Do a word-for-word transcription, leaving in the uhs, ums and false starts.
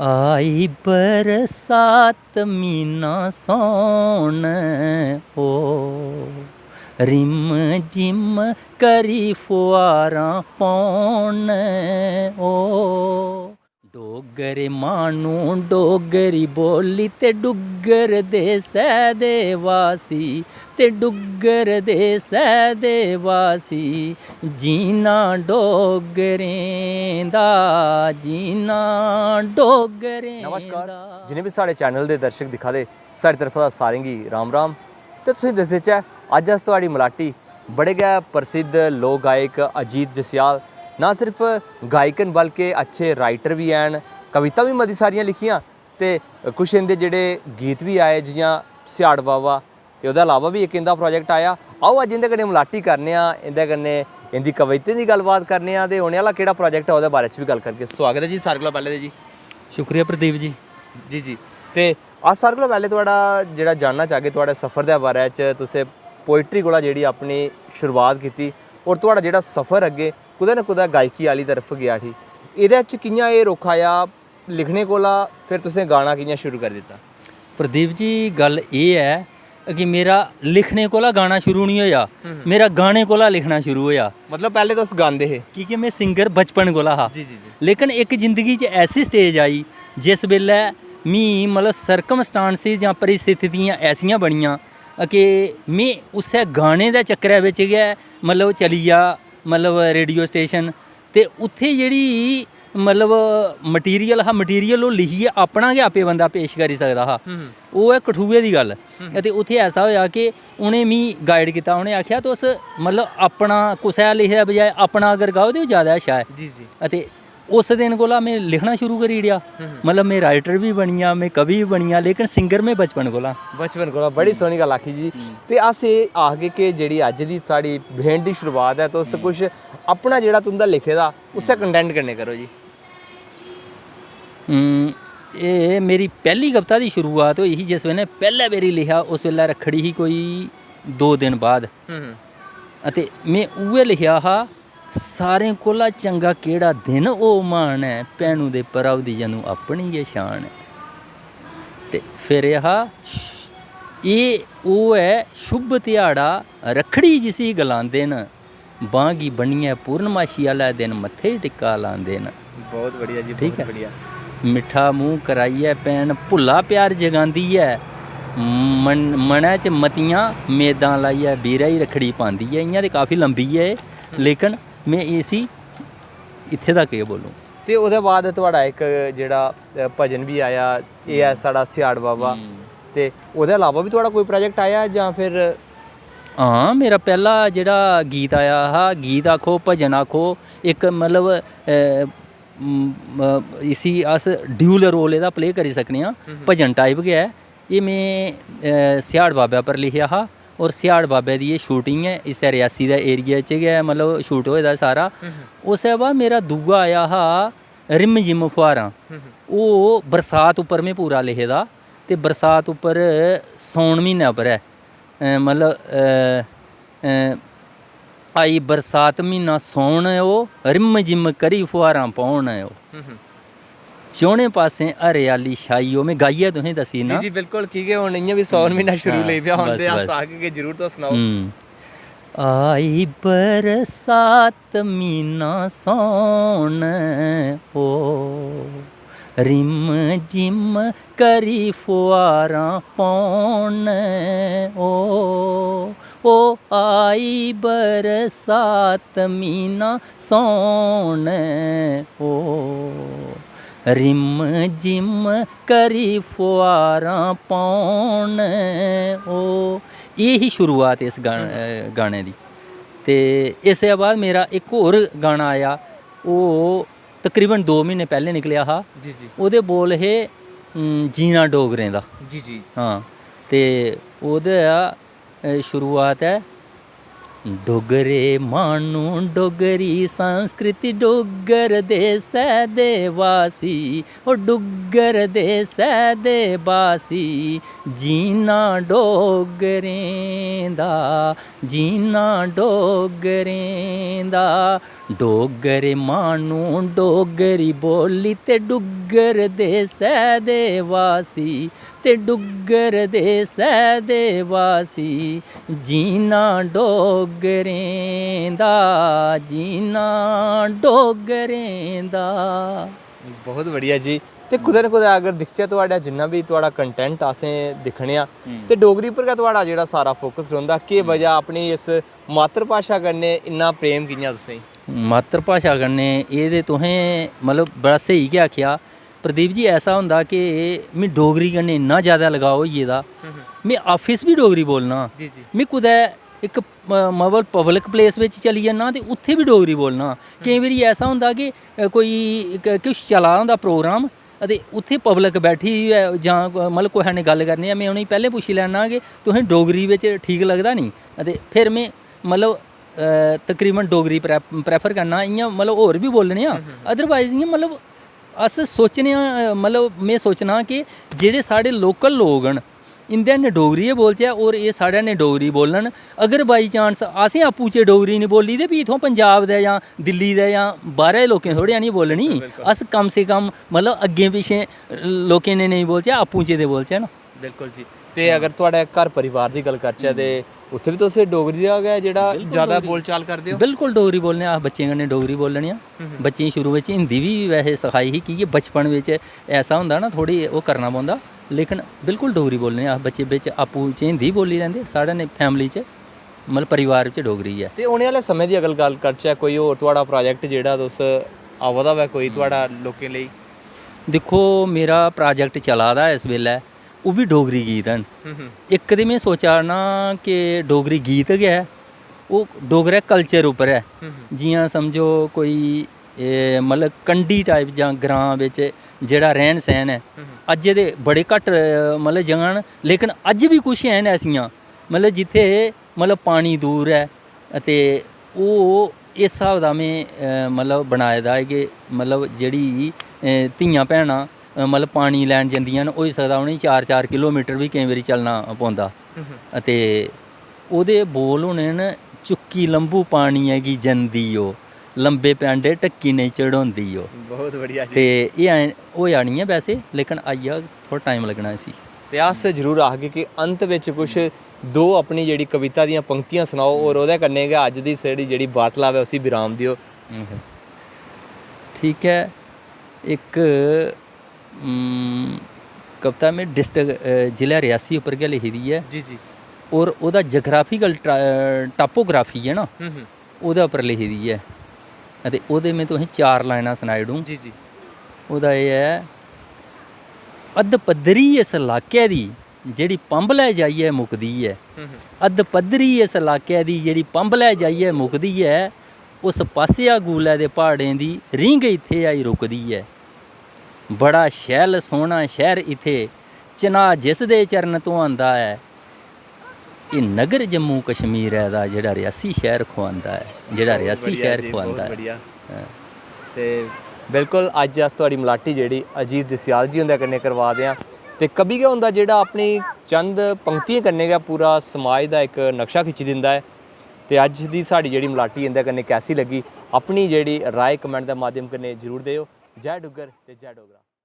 आई बरसात मीना सौन, ओ rim gym करी फुआरां पौन, ओ डोगरे मानू डोगरी बोली ते डुग्गर देसै दे वासी, ते डुग्गर देसै दे वासी, जीना डोगरें दा, जीना डोगरें नमस्कार। दा। जिन्ने बी साढ़े चैनल दे दर्शक दिक्खा दे, साढ़ी तरफा दा सारें गी राम राम। ते तुसें दस्सी देचै, अज्ज अस थुआढ़ी मलाटी बड़े गै प्रसिद्ध लोक गायक अजीत जस्याल ना सिर्फ गायक न, बल्के अच्छे राइटर बी हैन, कविता बी मती सारियां लिखियां ते कुछ इं'दे जेह्ड़े गीत बी आए, जि'यां सियाढ़ बाबा, ते ओह्दे अलावा बी इक इं'दा प्रोजेक्ट आया। आओ, अज्ज इं'दे कन्नै मलाटी करने आं, इं'दे कन्नै इं'दी कवितें दी गल्लबात करने आं ते औने आह्ला केह्ड़ा प्रोजेक्ट ऐ, ओह्दे बारे च बी गल्ल करगे। सोआगत ऐ जी, सारें कोला पैह्लें ते जी। शुक्रिया प्रदीप जी। जी, जी। ते अस सारें कोला पैह्लें थुआढ़ा जेह्ड़ा जानना चाह्गे, थुआढ़े सफर दे बारे च, तुसें पोइट्री कोला जेह्ड़ी अपनी शुरुआत कीती, और थुआढ़ा जेह्ड़ा सफर अग्गें कुतै ना कुतै गायकी आह्ली तरफ गेआ उठी, एह्दे च कि'यां एह् रुख आया लिखने कोला, फिर तुसें गाना कि'यां शुरू करी दित्ता? प्रदीप जी, गल्ल एह् ऐ कि मेरा लिखने कोला गाना शुरू निं होएआ, हम्म। मेरा गाने कोला लिखना शुरू होएआ। मतलब, पैह्लें तुस गांदे हे? की के में सिंगर बचपन कोला हा। जी, जी, जी। लेकिन इक जिंदगी च ऐसी स्टेज आई, जिस बेल्लै मी, मतलब, सर्कमस्टांसिस जां परिस्थितियां ऐसियां बनियां कि में उस्सै गाने दे चक्करै बिच गै, मतलब, चली गेआ, मतलब, रेडियो स्टेशन। ते उत्थै जेह्ड़ी, मतलब, मटीरियल हा, मटीरियल ओह् लिखियै अपना गै आपे बंदा पेश करी सकदा हा। हम्म। ओह् ऐ कठुए दी गल्ल। हम्म। ते उत्थै ऐसा होएआ कि उ'नें मी गाइड कीता, उ'नें आखेआ, "तुस, मतलब, अपना कुसै लिखे दे बजाए अपना अगर गाओ ते ओह् जैदा अच्छा ऐ।" जी, जी। ते उस दिन कोला में लिखना शुरू करी ओड़ेआ। हम्म। मतलब, में राइटर बी बनी गेआ, में कवि बी बनी गेआ, लेकिन सिंगर में बचपन कोला। बचपन कोला, बड़ी हम्म। सोह्नी गल्ल आखी जी। हम्म। ते अस एह् आखगे कि जेह्ड़ी अज्ज दी साढ़ी भेंट दी शुरुआत ऐ, तुस हम्म। कुछ अपना जेह्ड़ा तुं'दा लिखे दा, उस्सै हम्म। कंटेंट कन्नै करो जी। हम्म, एह् मेरी पैह्ली कविता दी शुरुआत होई ही, जिस बेल्लै पैह्लै बारी लिखेआ, उस बेल्लै रक्खड़ी ही कोई दो दिन बाद। हम्म, हम्म। ते में उ'ऐ लिखेआ हा, "सारें कोला चंगा केह्ड़ा दिन ओ म्हान ऐ, भैनू दे भ्राऊ दी जदूं अपनी गै शान ऐ।" ते फिर एह् हा, "एह् ओह् ऐ शुभ ध्याड़ा, रक्खड़ी जिसी गलांदे न, बांह् गी ब'न्नियै पूर्णमाशी आह्लै दिन मत्थे टिक्का लांदे न।" बहुत बढ़िया जी, ठीक बहुत ऐ। बढ़िया। "मिट्ठा मूंह् कराइयै भैन भुल्ला प्यार जगांदी ऐ, मन-, मनै च मतियां मेदां लाइयै बीरै गी रक्खड़ी पांदी ऐ।" इ'यां ते काफी लंबी ऐ एह्, हम्म। लेकिन में इसी इत्थै तक गै बोलूं। ते ओह्दे बाद थुआढ़ा इक जेह्ड़ा, अ, भजन बी आया, एह् ऐ हम्म। साढ़ा सियाढ़ बाबा। हम्म। ते ओह्दे अलावा बी थुआढ़ा कोई प्रोजेक्ट आया जां फिर? हां, मेरा पैह्ला जेह्ड़ा गीत आया हा, गीत आखो, भजन आखो, इक मतलब, अ, म-, म-, इसी अस ड्यूल रोल एह्दा प्ले करी सकने आं। हम्म। भजन टाइप गै ऐ। एह् में, अ, सियाढ़ बाबै पर लिखेआ हा, और सियाढ़ बाबै दी एह् शूटिंग ऐ, इस्सै रियासी दे एरिया च गै, मतलब, शूट होए दा सारा। हम्म। उसदे बाद मेरा दूआ आया हा रिम जिम फुहारां। हम्म। ओह् बरसात उप्पर में पूरा लिखे दा, ते बरसात उप्पर सौन म्हीने उप्पर ऐ, अ, मतलब, अ, अ, आई बरसात म्हीना सौन ओ, रिम जिम करी फुहारां पौन ओ। हम्म, हम्म। चौनें पासें हरियाली छाई ओ। में गाइयै तुसें दस्सी जी, ना। जी, बिल्कुल, की के हुन इ'यां बी सौन हम्म, म्हीना शुरू हां, लेई पेआ, हुन बस, ते अस बस। आखगे जरूर, तुस सनाओ। हम्म। आई बरसात मीना सौन ओ, रिम जिम करी फुहारां पौन ओ, ओ आई बरसात मीना सौन ओ, रिम जिम करी फुहारां पौन ओ। एह् ही शुरुआत इस गा-, हम्म। अ, गाने दी। ते इसदे बाद मेरा इक होर गाना आया, ओह् तकरीबन दो म्हीने पैह्लें निकलेआ हा। जी, जी। ओह्दे बोल हे, उम, "जीना डोगरें दा।" जी, जी। हां, ते ओह्दा, अ, शुरुआत ऐ, डोगरे माह्नू, डोगरी संस्कृति, डुग्गर देसै दे वासी, ओ डुग्गर देसै दे वासी, जीना डोगरें दा, जीना डोगरें दा। डोगरे माह्नू, डोगरी बोली ते डुग्गर देसै दे वासी, ते डुग्गर देसै दे वासी, जीना डोगरें दा, जीना डोगरें दा। बहुत बढ़िया जी। ते कुतै ना कुतै अगर दिखचै, थुआढ़ा जिन्ना बी थुआढ़ा content असें दिक्खने आं, हम्म। ते डोगरी पर गै थुआढ़ा जेह्ड़ा सारा focus रौंह्दा। केह् हम्म। वजह, अपनी इस मातृभाशा कन्नै इन्ना प्रेम कि'यां तुसेंगी? मातृभाशा कन्नै एह् ते तुसें मतलब बड़ा स्हेई गै आखेआ प्रदीप जी। ऐसा होंदा कि मी डोगरी कन्नै इन्ना जैदा लगाव होई गेदा, हम्म। में office बी डोगरी बोलना। जी, जी। में कुतै इक, अ, मतलब public place बिच चली जन्ना ते उत्थै बी डोगरी बोलना। केईं बारी ऐसा होंदा कि, अ, कोई क-, किश चला दा होंदा program, ते उत्थै public बैठी दी होऐ जां क-, मतलब कुसै ने गल्ल करनी ऐ, में उ'नेंगी पैह्लें पुच्छी लैन्ना कि तुसें डोगरी बिच ठीक लगदा नी? ते फिर में मतलब, अ, तकरीबन डोगरी प्रै-, prefer करना। इ'यां मतलब होर बी बोलने आं, हम्म, हम्म। Otherwise इ'यां मतलब अस सोचने आं, अ, मतलब में सोचना कि जेह्ड़े साढ़े local लोक न, इं'दे कन्नै डोगरी गै बोलचै और एह् साढ़े कन्नै डोगरी बोलन। अगर by chance असें आपूं चें डोगरी निं बोली ते फ्ही इत्थुआं पंजाब दे जां दिल्ली दे जां बाह्रै दे लोकें थोड़ी आनियै बोलनी। बिल्कुल। अस कम से कम मतलब अग्गें पिच्छें लोकें ने नेईं बोलचै, आपूं चें ते बोलचै ना। बिल्कुल जी। ते हां। अगर थुआढ़े घर परिवार दी गल्ल करचै ते हम्म। उत्थै बी तुस डोगरी दा गै जेह्ड़ा बिल्कुल ज्यादा डोगरी। बोलचाल करदे ओ? बिल्कुल डोगरी बोलने आं, अस बच्चें कन्नै डोगरी बोलने आं। हम्म। बच्चें गी शुरू बिच हिंदी बी वैसे सखाई ही, की के बचपन बिच ऐसा होंदा ना, थोह्ड़ी ओह् करना पौंदा, लेकिन बिल्कुल डोगरी बोलने आं अस। बच्चे बिच आपूं च हिंदी बोली लैंदे, साढ़े ने family च, मतलब परिवार च डोगरी ऐ। ते औने आह्ले समें दी अगर गल्ल करचै, कोई होर थुआढ़ा project जेह्ड़ा तुस आवा दा होऐ कोई हम्म। थुआढ़ा लोकें लेई? दिक्खो, मेरा project चला दा ऐ इस बेल्लै, ओह् बी डोगरी गीत न। हम्म, हम्म। इक ते में सोचा ना कि डोगरी गीत गै ऐ, ओह् डोगरा culture उप्पर ऐ। हम्म, हम्म। जि'यां समझो कोई, एह्, मतलब कंढी type जां ग्रांऽ बिच जेह्ड़ा रैह्न सैह्न ऐ, हम्म, हम्म। अज्ज ते बड़े घट्ट, मतलब जगह न, लेकिन अज्ज बी कुछ हैन ऐसियां, मतलब जित्थै मतलब पानी दूर ऐ ते ओह् इस स्हाब दा में, अ, मतलब बनाए दा ऐ कि मतलब जेह्ड़ी, अ, धियां भैनां, अ, मतलब पानी लैन जंदियां न, होई सकदा उ'नेंगी चार चार किलोमीटर बी केईं बारी चलना पौंदा। हम्म। ते ओह्दे बोल होने न, "चुक्की लंबू पानियै गी जंदी ओ, लंबे पैंडे ढक्की नेईं चढ़ोंदी ओ।" बहुत बढ़िया जी। ते एह् ऐ, होएआ निं ऐ वैसे, लेकिन आई जाग, थोह्ड़ा time लग्गना इसी। ते अस जरूर आखगे कि अंत बिच कुछ दो अपनी जेह्ड़ी कविता दियां पंक्तियां सनाओ और ओह्दे कन्नै गै अज्ज दी साढ़ी जेह्ड़ी वार्तालाप ऐ उसी विराम देओ। अच्छा। ठीक ऐ, इक, उम, कविता में district, अ, जिला रियासी उप्पर गै लिखी दी ऐ। जी, जी। और ओह्दा geographical tra-, topography ऐ ना, हम्म, हम्म। ओह्दे उप्पर लिखी दी ऐ। ते ओह्दे में तुसें चार लाइनां सनाई ओड़ूं। जी, जी। ओह्दा एह् ऐ, अद्ध पद्धरी इस लाकै दी जेह्ड़ी पंबलै जाइयै मुकदी ऐ। हम्म, हम्म। अद्ध पद्धरी इस लाकै दी जेह्ड़ी पंबलै जाइयै मुकदी ऐ, उस पासेआ गूलै दे प्हाड़ें दी रींग इत्थै आई रुकदी ऐ। बड़ा शैल सोह्ना शैह्र इत्थै, चन्हाऽ जिस दे चरण धोआंदा ऐ। एह् नगर जम्मू कश्मीरै दा जेह्ड़ा रियासी शैह्र खुआंदा ऐ, जेह्ड़ा बहुत रियासी बढ़िया शैह्र जी, बहुत खुआंदा ऐ। बढ़िया। हां। ते बिल्कुल अज्ज अस थुआढ़ी मलाटी जेह्ड़ी अजीत जस्सियाल जी हुंदे कन्नै करवा दे आं। ते कवि गै होंदा जेह्ड़ा अपनी चंद पंक्तियें कन्नै गै पूरा समाज दा इक नक्शा खिच्ची दिंदा ऐ। ते अज्ज दी साढ़ी जेह्ड़ी मलाटी इं'दे कन्नै कैसी लग्गी, अपनी जेह्ड़ी राय comment दे माध्यम कन्नै जरूर देओ। जय डुग्गर ते जय डोगरा।